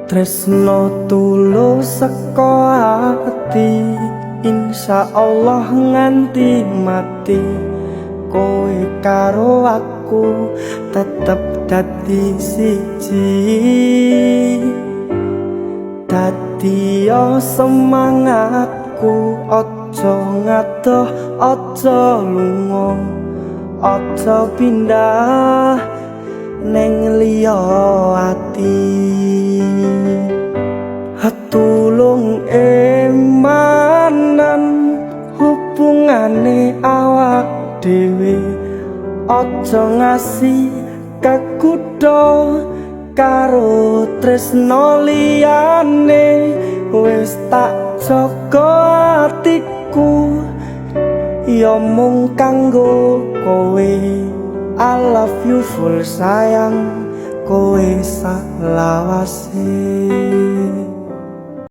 Tresno tulus saka ati, insyaallah nganti mati kowe karo aku tetep dadi siji. Dadi yo semangatku, aja ngadoh, aja lunga, aja pindah neng liya ati. Tulung emanan hubungane awak dhewe, aja ngasi kekutha karo tresno liyane. Wis tak jaga atiku ya mung kanggo kowe. I love you full sayang kowe salawase.